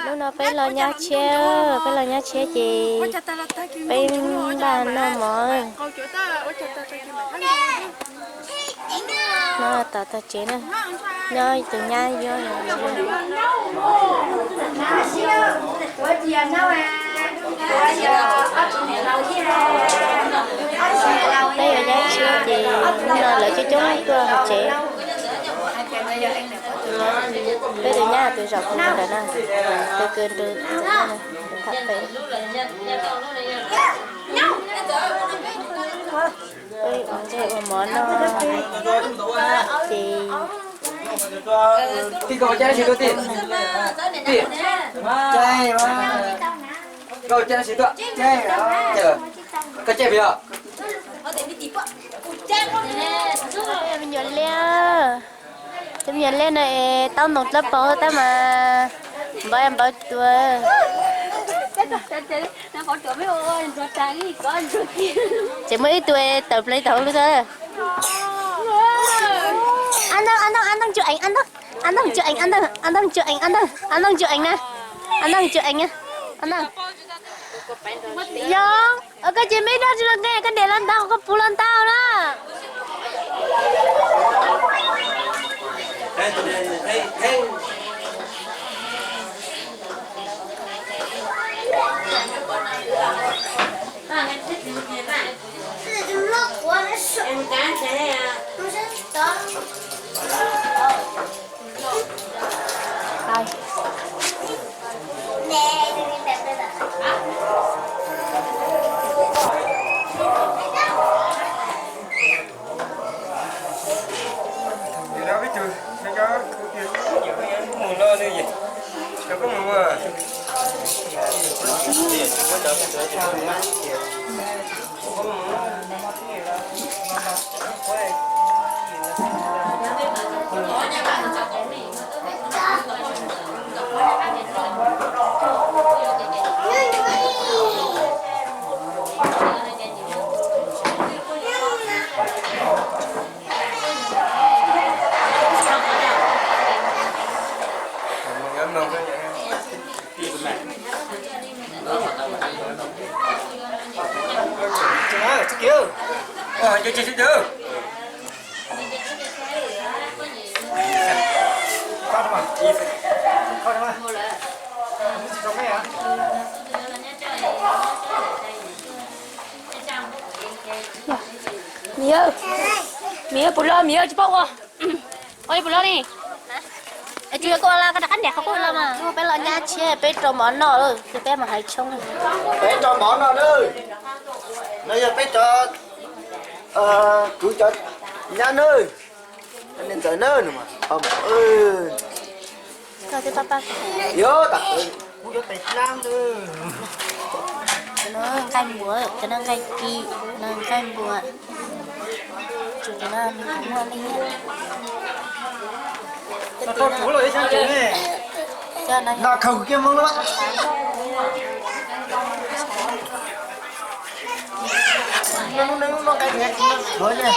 Hnub no peb los nyab tshiab, peb los nyab tshiab ces peb npaj noj mov. No tom tog tsev na, nyob tus nyab yuav. Peb yuav nyab tshiab ces hnub no lawv coob coob tuaj hauv tsev. Peb tus nyab tus zaum kuv ntawm no, tus kws nrug tham pem. Peb ua ntej ua mov noj ces me nyuam liab, cov me nyuam liab no es tau ntoo dlawb paug tab mas npawv npawv tuag. Ces muaj ib tug tawm plaws tau lub tag. A ntoo, a ntoo, a ntoo tsu eev, a ntoo, a ntoo tsu eev, a ntoo, a ntoo tsu eev, a ntoo, a ntoo tsu eev na, a ntoo tsu eev na, a ntoo. Yog, koj ces me dog tsis los nqe, koj niam los ntau, koj puv los ntau na. Miv, miv puas loj, miv tsis paub ua. Ua li puas loj li? Es tsis yog koj ua los koj rov qab niam qhov koj ua los mas. Peb los nyab tshiab peb rau mov noj lawm ces peb mam hais tshoob. Peb rau mov noj nawb. No yog peb cov, kuv cov nyab nawb. Niam ntxawm nawb, nws mas, yog tas, cov no nqaij npuas, cov no nqaij ci, no nqaij npuas. Tsum cov no nws kuj muaj li. Noj khaws kiag moo lawm. Muab kiag tus neeg. Thwm li.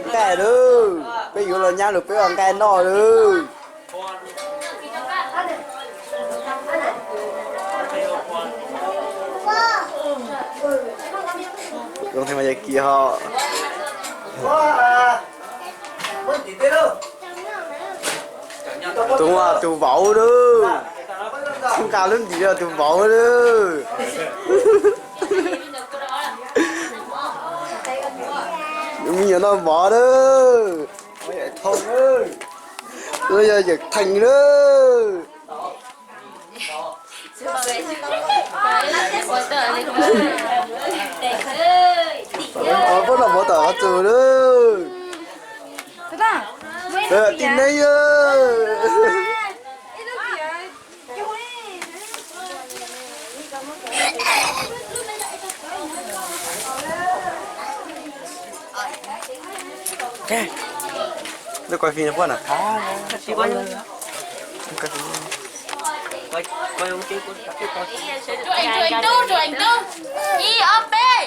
Nqaij lawm, peb yuav los nyab lawm peb ua nqaij noj lawm. Zoo thiaj mas yog kiag ho. Tus, tus vauv lawm. Nqa lub ntim tus vauv lawm. Me nyuam no vauv lawm. Yog yawm theem lawm. Pab no vauv tom qhov twg lawm. Tij neeb. Ntawm quay phim no puab na. Ib ob peb.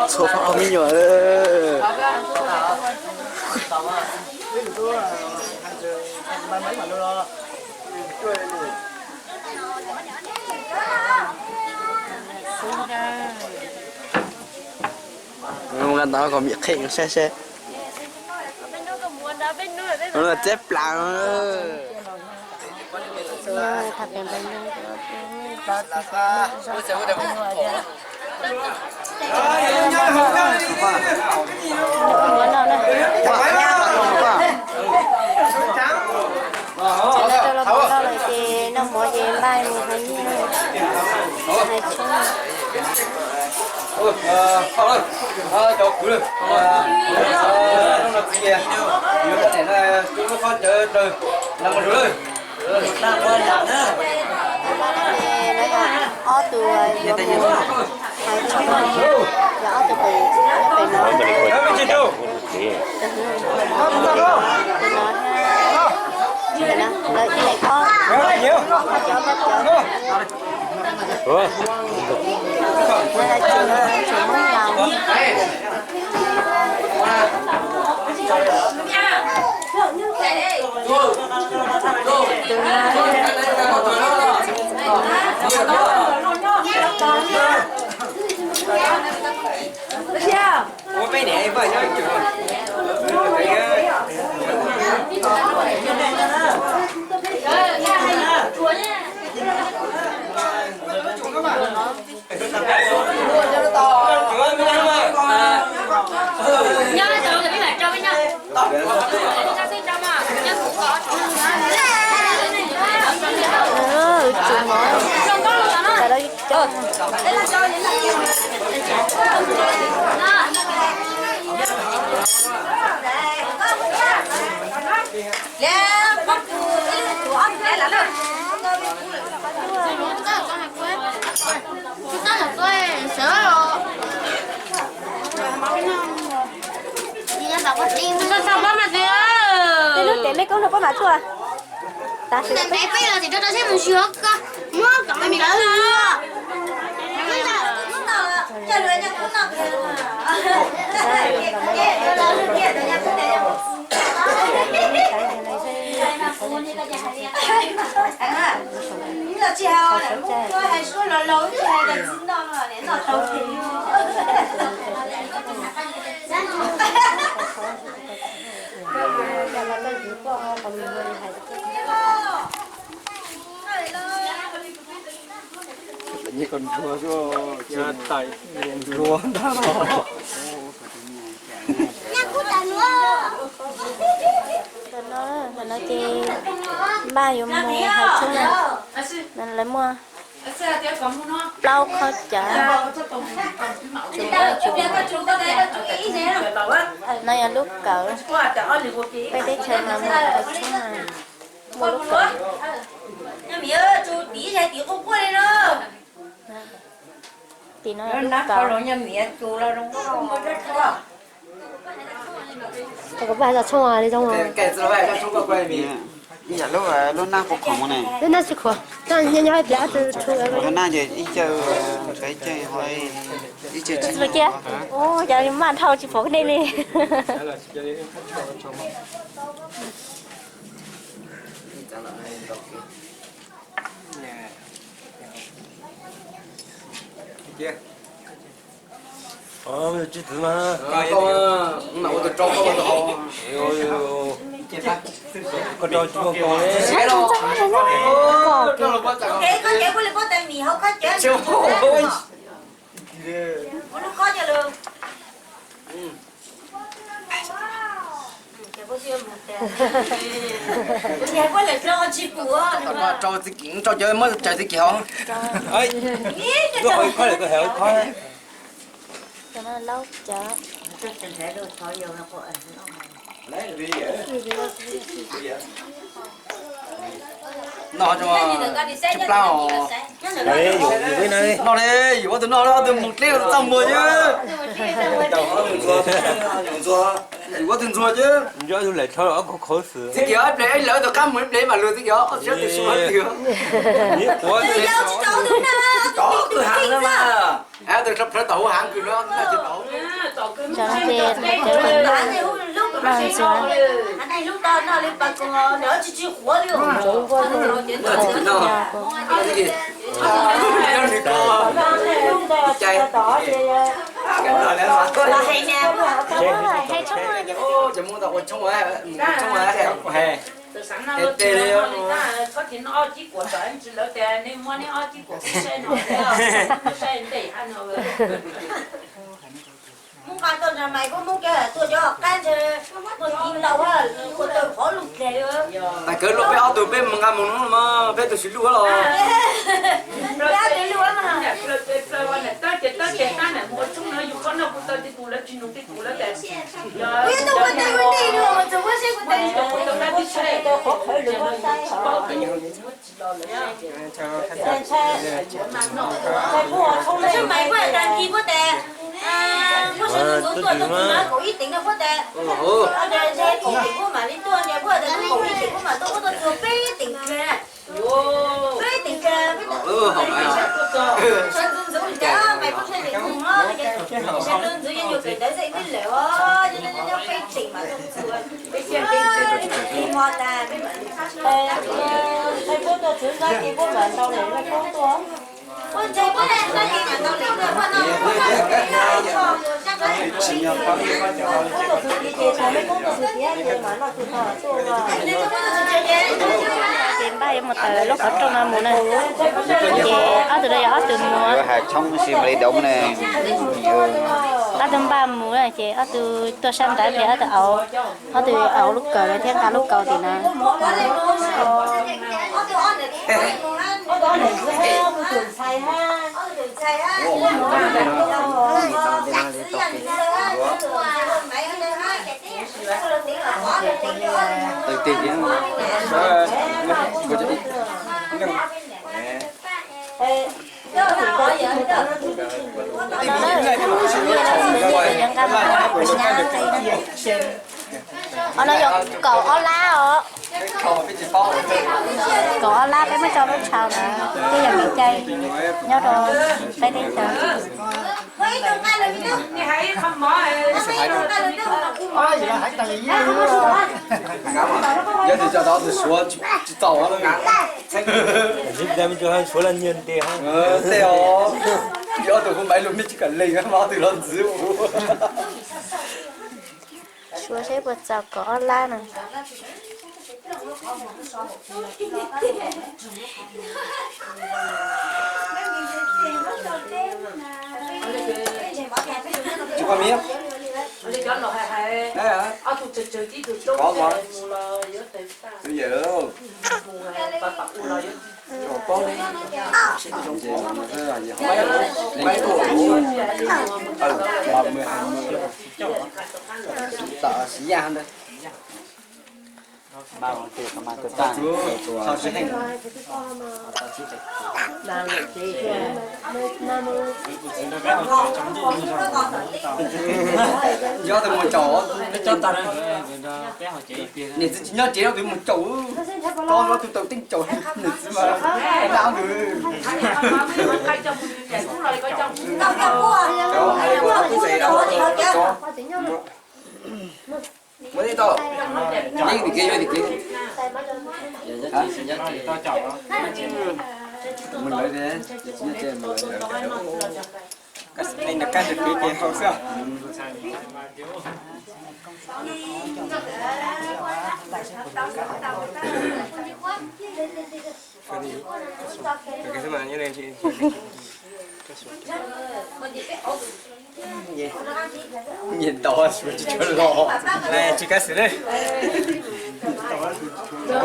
Txhua ob me nyuam. Nqa ntawd kom mim qhia saib seb. Txeb plaws. Ces noj mov ces npaj mus hais nyiaj, hais tshoob. Cov kwv, lub qhov cawv raws, los mus zus lawm. Ob tug yuav mus hais tshoob, yog ob tug pem, pem no. Tus no, lawv ib leeg ob, ob cov, ob cov. Tseem Hmoob Lauj. Tej lub tes mej koob rau pab mam tshuaj. Tam sim peb los tsis rau rau seb mus ntsis hov ko, muab kom me me lawv. Los tsis hais, hais suab los laus tsis hais los tsis noj no, noj tau. Ntawm no, ntawm no ces npaj yuav mus hais tshoob na, lawv muaj plaub qhov cawv. No yog lub kawm, peb teb chaws mas muaj hais tshoob na, muaj lub kawm. Tim no yog lub kawm. Lub naj tsis khuam, nyob nyob ib pliag ob tug tshuav. Lub naj ces ib caug, ib caug, ib caug tsis kiag. Ua cas maj dhau tsis pom nej li. Koj rau tsis muaj koj li. Koj cev, koj cev, koj li pob tais mis hauv koj cev. Rau txiv kim, rau cov muab tsaws txiv kim hauv. Ib khob lawm, koj hais ib khob. Noj tsis plab os. Noj li, yus ob tug noj, ob tug mus dleb txaj muag xwb. Yus ob tug ntxuag xwb. Txiv kim, ib pliag ib lawv tus qab mus ib pliag mam lug txiv kim, ob tug sib tw su hab twg. Tsis tau tus na, tau tus heev na mas. Tus plawv tom huv heev kws no na tsis tau. Cov no ces cov tus noj ntxuag. Hais tshoob, tshoob, hais tshoob. Txawm xav noj luaj tsis noj li tab, txhob tig noj ob cib kuam tom ntsis lawv tias nej muab neb ob cib kuam peb saib no, saib ntej hab no. Muab nqa tuaj nrog mais, koj muab kiag tuaj cov qab ntshe tuaj tiv ntau, ua tau qhov lug dlej. Tais kawg luaj peb ob tug peb mus nqa mus no mas peb tus sis luj los. Peb ob tug luj mas. Tab ces tab ces tab mus ua tshoob no yus qhov noj kuj tau tej tus lawv tsis nug tej tus lawv tias. Kuv yuav tuaj ua tais ua ntej no mas txawm muab seb kuv tais. Ntshai, ntshai, ntshai puab ua tshoob, ntshai mais puab tas kis puab tas, puab sawv ntxov tuaj tau tus no kaum ib teev no puab tas, ntshai kaum ib teev puab mam li tuaj, ntshai puab tas kaum ib teev puab mam tuaj, puab tuaj txug peb teev kiag, peb teev kiag, peb teev kiag, sawv ntxov ntxov cas mais puab ntshai ntshai mus, sawv ntxov ntxov yeej yuav pem ntawd xwb, peb lawm os, nyob peb teev mas tuaj txug, peb cia peb teev mo tas peb mam li. Ntshai puab tuaj txug ntxov ces puab mam ntaus lem mej koob tuaj. Puab ntshai puab tuaj txug ntxov ces mam ntaus lem mej koob tuaj. Puab tuaj txug tid ces thaum mej koob tuaj txug tid ces mam noj txug tag tuaj. Ces npaj yuav mus tawm lub qhov rooj no mus na. Ces ob tug no yog ob tug mus. Hais tshoob si mam li doov ne. Ob tug npaj mus na ces ob tug tuaj sab ntawd ces ob tug auv, ob tug auv lub kawm thiab nqa lub kaus tim no. Qhov no yog kaum ob lab os. Kaum ob lab peb muab tso lub tshau na, twb yog kev cai nyob rau peb teb chaws. Yog tus cov tau tus Suav tsis txaus. Suav los nyiag tes. Tej os, yog tus kuv maiv lus mej tsis kam lees, ob tug los ntxiv. Suav seb puas txaus kaum ob lab no. Nyob tus mus caum, niam txiv tsis nyob tsev, tus mus caum, koj tus tau teeb caum niam txiv mas dab ntws. Muaj ib tau, yeej tim kev, yeej tim kev. Mus lawv thiab, tsis nyob tsev mus lawv. Koj xav leej nrog koj tus kwv ces haus xwb. Nyias ntaus tsis tshua los. Tsis kab xwm li. Raws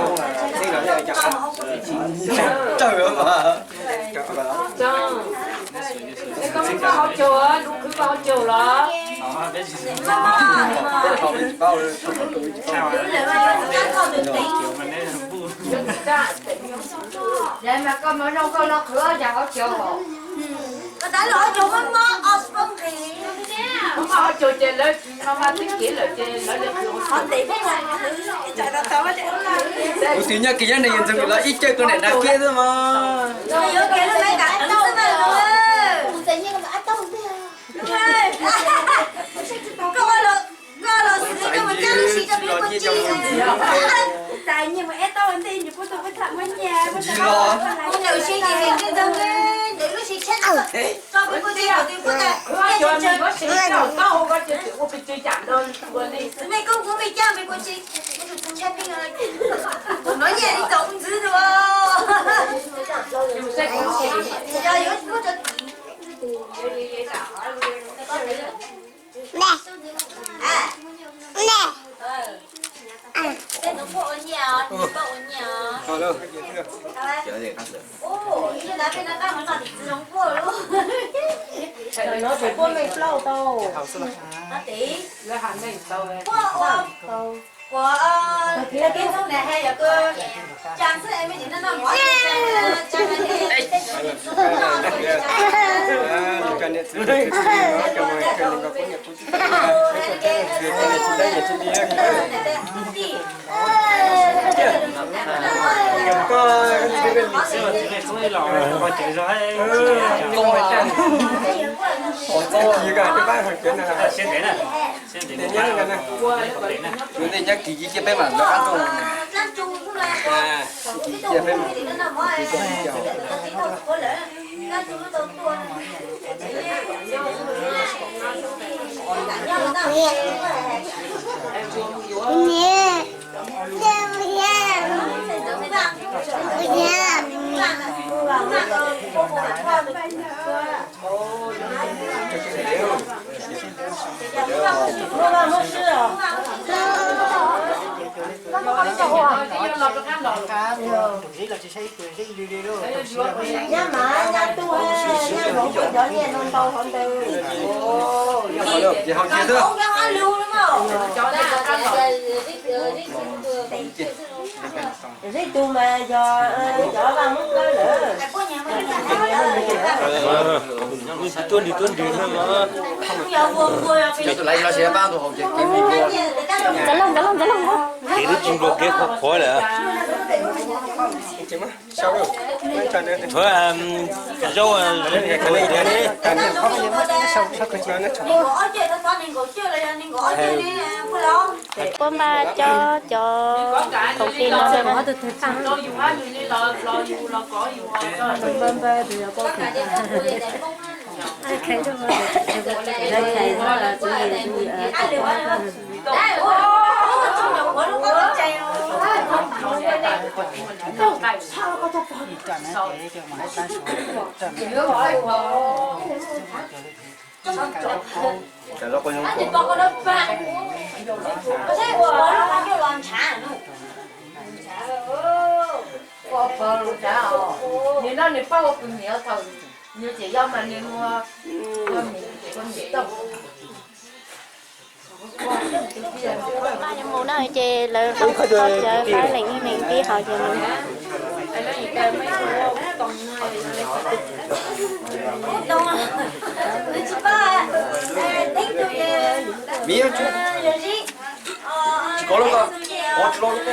mas. Koj haus caug, lub khwv koj haus caug los? Koj tab lawm ob caug mob mob, ob caug ces lawv no mas twb kev lawm ces lawv li qhov ntev. Kuv twb nyob kiag nyob ne, yus ntxeev los ib cawg koj niam nrag kiag xwb mas. Koj los xwb koj mus cab lub si rau peb puag tsi. Tais nyiaj mus eb tau ntej nws kuj tau peb tham muaj nyiaj. Ntawm si ces heev kawg ntawd, ntawm lub si tsheb tso peb puag tsi, tus kuj tas. Mej koob kuv mej cab peb puag tsi, tsheb peb no nyiaj li tau ntxwv dua. Yog yuav muaj rau tim. Peb tus poj ua nyiaj os, tus poj ua nyiaj os. Ua ib ntawd peb no qab hov no tim txiv zoo poj lub. Poj ua, ua, peb txob na he yog koj cas xwb es mej tim no noj mov. Yus ntej nyob kis cia peb mam nrog qab tuaj. Kis cia peb mam. Nyab mas nyab tub, nyab hloov koj cov nyiaj no ntau hov ntawd. Zeb tug mas yog cov vaj Hmoob Kawb lawm. Tuaj nrwg tuaj nrwg. Kev lub tsis nplua kev qhuav qhuav lawm. Zaub, puab npaj cob cov khoom plig no rau. Nim no nws poj ua pw niam thaum nws tseem yau mas nws ua, ua niam tau. Mus na ces lawv qhov cawv qab lees lees tib hauv ces mus. Tsis kov lub ko, kov tsis lub ko.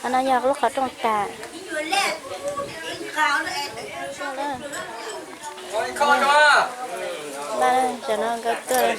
Qhov no yog lub qhov rooj tag. Tam no nkawd tuaj.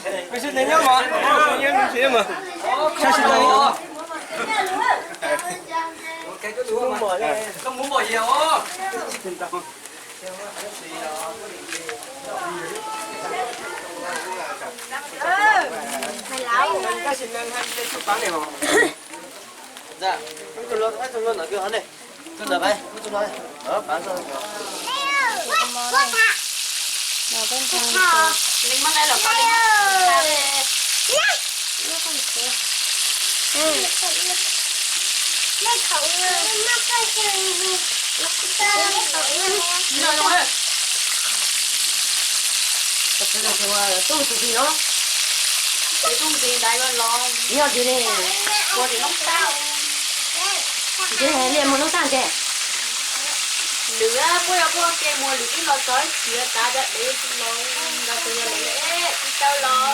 Tub tus twg no? Tub tus twg ntawd los? Yog tus ne. Ua tus noob tag. Ntshe liaj muag noob tag ntshe. Lwm puab yog puab ke muag lwm ib los txog ib txiv tav cov dev los nrog tus yog lwm ib tau los.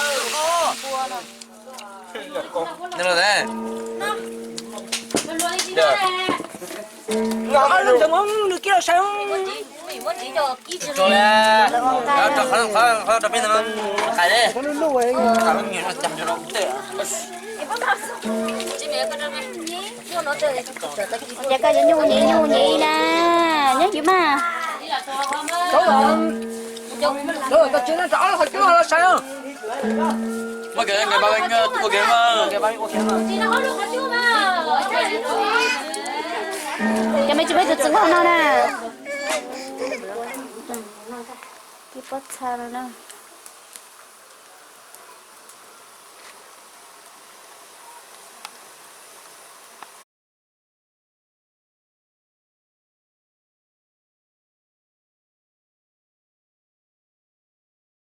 Ces koj yuav nyuj nyiv nyuj nyiv na, nyob yus mas. Ces me tsis peb tus txiv hauv no na. Tib pob txha no na.